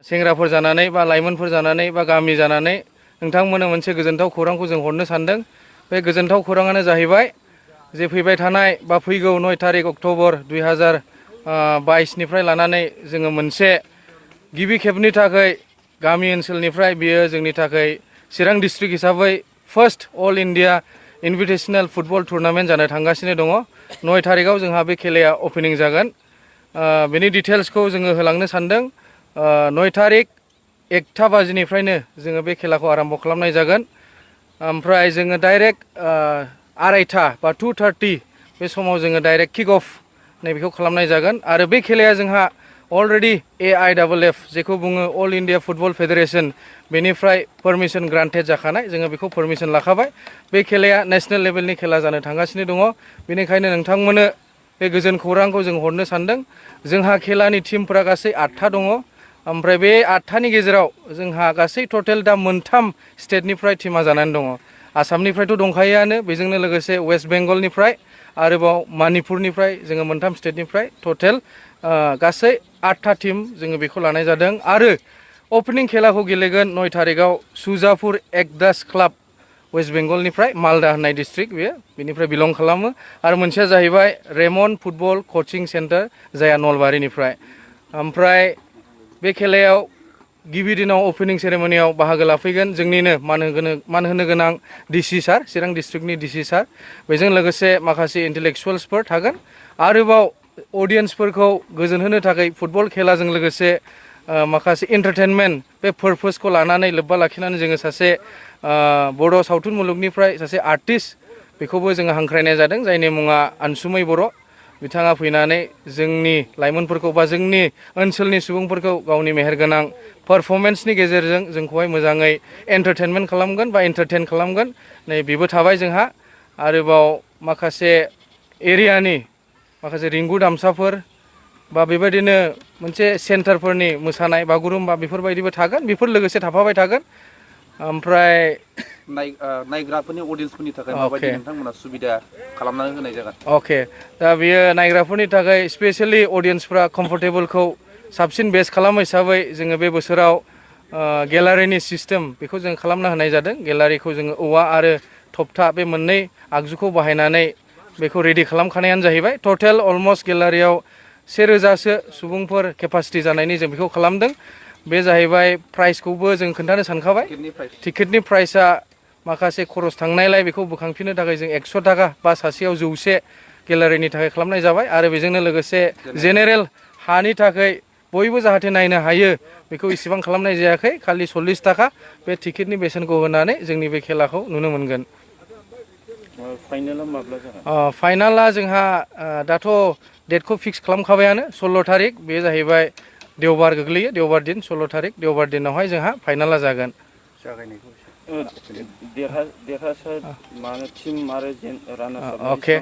सेंग्राफोर जानानै बा लाइमोनफोर जानानै बा गामि जानानै नोंथांमोननो मोनसे गोजोनथाव खौरांखौ जों हरनो सानदों। बे गोजोनथाव खौराङानो जाहैबाय जे फैबाय थानाय बा फैगौ 9 तारिख अक्ट'बर 2022निफ्राय लानानै जोङो मोनसे गिबि खेबनि थाखाय गामि ओनसोलनिफ्राय बियो जोंनि थाखाय चिरां डिस्ट्रिक्ट हिसाबै first all India invitational football tournament जानो थांगासिनो दङ। 9 तारिखआव जोंहा बे खेलाया अपेनिं जागोन। बेनि डिटेल्सखौ जोङो होलांनो सानदों। 9 तारिख 1टा बाजिनिफ्रायनो जोङो बे खेलाखौ आराम्भ खालामनाय जागोन। ओमफ्राय जोङो डाइरेक्ट 2:30 बा 2:30 बे समाव जोङो डाइरेक्ट किक अफ नैबेखौ खालामनाय जागोन। आरो बे खेलाया जोंहा अलरेडि AIFF जेखौ बुङो अल इन्डिया फुटबल फेडारेसन बेनिफ्राय पारमिसन ग्रान्टेड जाखानाय। जोङो बेखौ पारमिसन लाखाबाय। बे खेलाया नेसनेल लेभेलनि खेला जानो थांगासिनो दङ। बेनिखायनो नोंथांमोननो बे गोजोन खौरांखौ जों हरनो सानदों। जोंहा खेलानि टिमफोरा गासै 8था दङ। ओमफ्राय बे 8थानि गेजेराव जोंहा गासै टटेल दा 3 स्टेटनिफ्राय टिमा जानानै दङ। आसामनिफ्रायथ' दंखायोआनो, बेजोंनो लोगोसे वेस्ट बेंगलनिफ्राय आरोबाव मणिपुरनिफ्राय जोङो 3 स्टेटनिफ्राय टटेल गासै 8था टिम जोङो बेखौ लानाय जादों। आरो अपेनिं खेलाखौ गेलेगोन 9 तारिखआव सुजापुर एकदास क्लाब वेस्ट बेंगलनिफ्राय, मालदा होननाय डिस्ट्रिक्ट बेयो, बेनिफ्राय बिलं खालामो। आरो मोनसेया जाहैबाय रेमन फुटबल कचिं सेन्टार जायहा नलबारिनिफ्राय। ओमफ्राय बे खेलायाव गिबि दिनाव अपेनिं सेरेमनियाव बाहागो लाफैगोन जोंनिनो मान होनो गोनां डिसि सार, चिरां डिस्ट्रिक्टनि डिसि सार। बेजों लोगोसे माखासे इन्टेलेक्सुवेल्सफोर थागोन। आरोबाव अडियेन्सफोरखौ गोजोन होनो थाखाय फुटबल खेलाजों लोगोसे माखासे एन्टारटेनमेन्ट बे पारपसखौ लानानै लोब्बा लाखिनानै जोङो सासे बर' सावथुन मुलुगनिफ्राय सासे आर्टिस्ट बेखौबो जोङो हांख्रायनाय जादों, जायनि मुङा अनसुमै बर'। बिथाङा फैनानै जोंनि लाइमोनफोरखौ बा जोंनि ओनसोलनि सुबुंफोरखौ गावनि मेहेरगोनां पारफरमेन्सनि गेजेरजों जोंखौहाय मोजाङै एन्टारटेनमेन्ट खालामगोन बा एन्टारटेन खालामगोन। नै बेबो थाबाय जोंहा। आरोबाव माखासे एरियानि माखासे रिंगु दामसाफोर बा बेबायदिनो मोनसे सेन्टारफोरनि मोसानाय बागुरुम्बा बेफोरबायदिबो थागोन। बेफोर लोगोसे थाफाबाय थागोन। ओमफ्राय नायग्राफोरनि अडियेन्सफोरनि थाखाय माबायदि नोंथांमोना सुबिदा खालामनानै होनाय जागोन? अके, दा बियो नायग्राफोरनि थाखाय स्पेसियेलि अडियेन्सफ्रा कम्फर्टेबलखौ साबसिन बेस्ट खालामो हिसाबै जोङो बे बोसोराव गेलारिनि सिस्टेम बेखौ जों खालामना होनाय जादों। गेलारिखौ जोङो औवा आरो थप्था बे मोननै आगजुखौ बाहायनानै बेखौ रेडि खालामखानायानो जाहैबाय। टटेल अलमस्ट गेलारियाव 1000सो सुबुंफोर केपासिटि जानायनि जों बेखौ खालामदों। बे जाहैबाय प्राइसखौबो जों खोन्थानो सानखाबाय। टिकेटनि प्राइसा माखासे खरस थांनायलाय बेखौ बोखांफिननो थाखाय जों 100 थाखा बा सासेयाव 100 गेलारिनि थाखाय खालामनाय जाबाय। आरो बेजोंनो लोगोसे जेनेरेल हानि थाखाय बयबो जाहाथे नायनो हायो बेखौ इसेबां खालामनाय जायाखै। खालि 40 थाखा बे टिकेटनि बेसेनखौ होनानै जोंनि बे खेलाखौ नुनो मोनगोन। फाइनाला माब्ला जागोन? फाइनाला जोंहा दाथ' डेटखौ फिक्स खालामखाबायानो 16 तारिख। बे जाहैबाय देवबार गोग्लैयो, देवबार दिन 16 तारिख। देवबार दिनावहाय जोंहा फाइनाला जागोन। देरहासार माने टिम आरो रानार्स आप अके,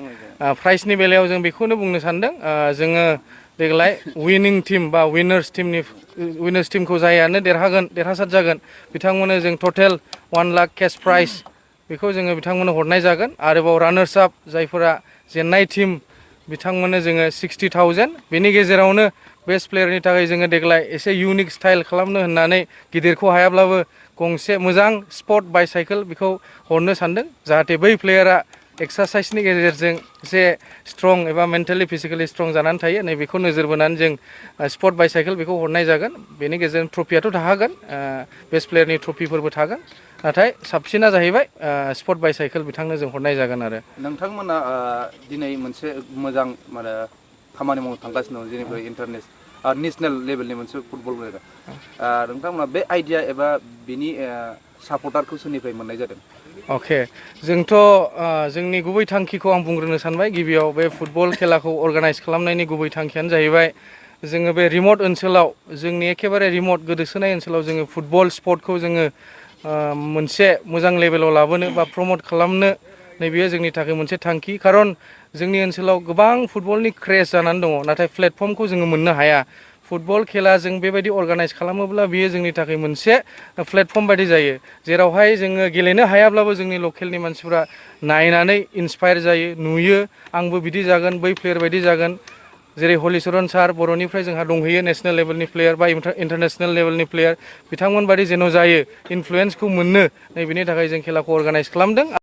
प्राइजनि बेलायाव जों बेखौनो बुंनो सानदों। जोङो देग्लाय विनिं टिम बा विनार्स टिमखौ जायानो देरहासार जागोन बिथांमोननो जों टटेल 1 लाख केस प्राइज बेखौ जोङो बिथांमोननो हरनाय जागोन। आरोबाव रानार्स आप जायफोरा जेननाय टिम बिथांमोननो जोङो 60,000। बेनि गेजेरावनो बेस्ट प्लेयारनि थाखाय जोङो देग्लाय एसे इउनिक स्टाइल खालामनो होननानै गिदिरखौ हायाब्लाबो गंसे मोजां स्पर्ट बाइसाइकेल बेखौ हरनो सानदों, जाहाथे बै प्लेयारा एक्सारसाइसनि गेजेरजों एसे स्ट्रं एबा मेन्टेलि फिजिकेलि स्ट्रं जानानै थायो। नै बेखौ नोजोर बोनानै जों स्पर्ट बाइसाइकेल बेखौ हरनाय जागोन। बेनि गेजेरजों ट्रफियाथ' थाखागोन, बेस्ट प्लेयारनि ट्रफिफोरबो थागोन। नाथाय साबसिना जाहैबाय स्पर्ट बाइसाइकेल बिथांनो जों हरनाय जागोन। आरो नोंथांमोना दिनै मोनसे मोजां माने खामानि मावनो थांगासिनो दं, जेनेबा नेसनेल लेभेलनि मोनसे फुटबल गेलेग्रा। नोंथांमोना बे आइडिया एबा बिनि सापर्टारखौ सोरनिफ्राय मोननाय जादों? अके, जोंथ' जोंनि गुबै थांखिखौ आं बुंग्रोनो सानबाय। गिबियाव बे फुटबल खेलाखौ अर्गानाइज खालामनायनि गुबै थांखियानो जाहैबाय जोङो बे रिमट ओनसोलाव, जोंनि एखेबारे रिमट गोदोसोनाय ओनसोलाव जोङो फुटबल स्पर्टखौ जोङो मोनसे मोजां लेभेलाव लाबोनो बा प्रमट खालामनो, नैबेयो जोंनि थाखाय मोनसे थांखि। खारन जोंनि ओनसोलाव गोबां फुटबलनि क्रेज जानानै दङ, नाथाय प्लेटफर्मखौ जोङो मोननो हाया। फुटबल खेला जों बेबायदि अर्गानाइज खालामोब्ला बियो जोंनि थाखाय मोनसे प्लेटफर्म बायदि जायो, जेरावहाय जोङो गेलेनो हायाब्लाबो जोंनि लकेलनि मानसिफ्रा नायनानै इन्सपायार जायो, नुयो आंबो बिदि जागोन, बै प्लेयार बायदि जागोन। जेरै हलिचरन सार बर'निफ्राय जोंहा दंहैयो नेसनेल लेभेलनि प्लेयार बा इन्टारनेसनेल लेभेलनि प्लेयार बिथांमोन बादि जेन' जायो इनफ्लुयेन्सखौ मोननो नैबेनि थाखाय जों खेलाखौ अर्गानाइज खालामदों